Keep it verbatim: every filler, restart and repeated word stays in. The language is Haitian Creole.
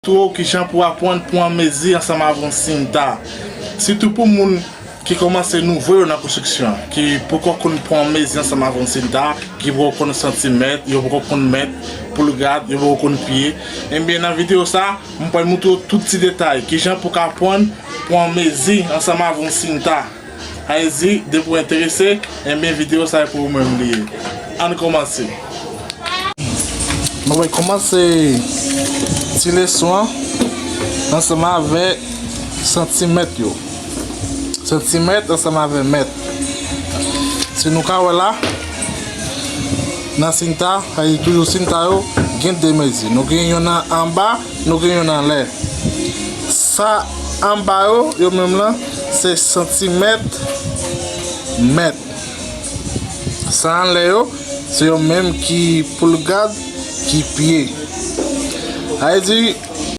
Montre w kijan pou aprann pran mezi ansanm avè yon sinta. Sitou pou moun ki kòmanse nouvo yo nan konstriksyon an, ki poko konn pran mezi ansanm avè yon sinta, ki poko konn santimèt, yo poko konn mèt, poulgad, yo poko konn pye. Ebyen, nan videyo sa, m pral montre w tout ti detay, kijan pou ka aprann pran mezi ansanm avè yon sinta. Sa vle di, depi w enterese, ebyen, videyo sa e pou ou menm li ye. Ann kòmanse. Nou pral kòmanse ti leson an ansanm avè santimèt yo. Santimèt ansanm avè mèt. Si nou ka wè la, nan sinta, sa vle di toujou sinta yo, gen de mezi. Nou gen yonn anba, nou gen yonn anlè. Sa anba yo, yo menm lan, se santimèt, mèt. Sa anlè yo, se yo menm ki poulgad, ki pye. Sa vle di,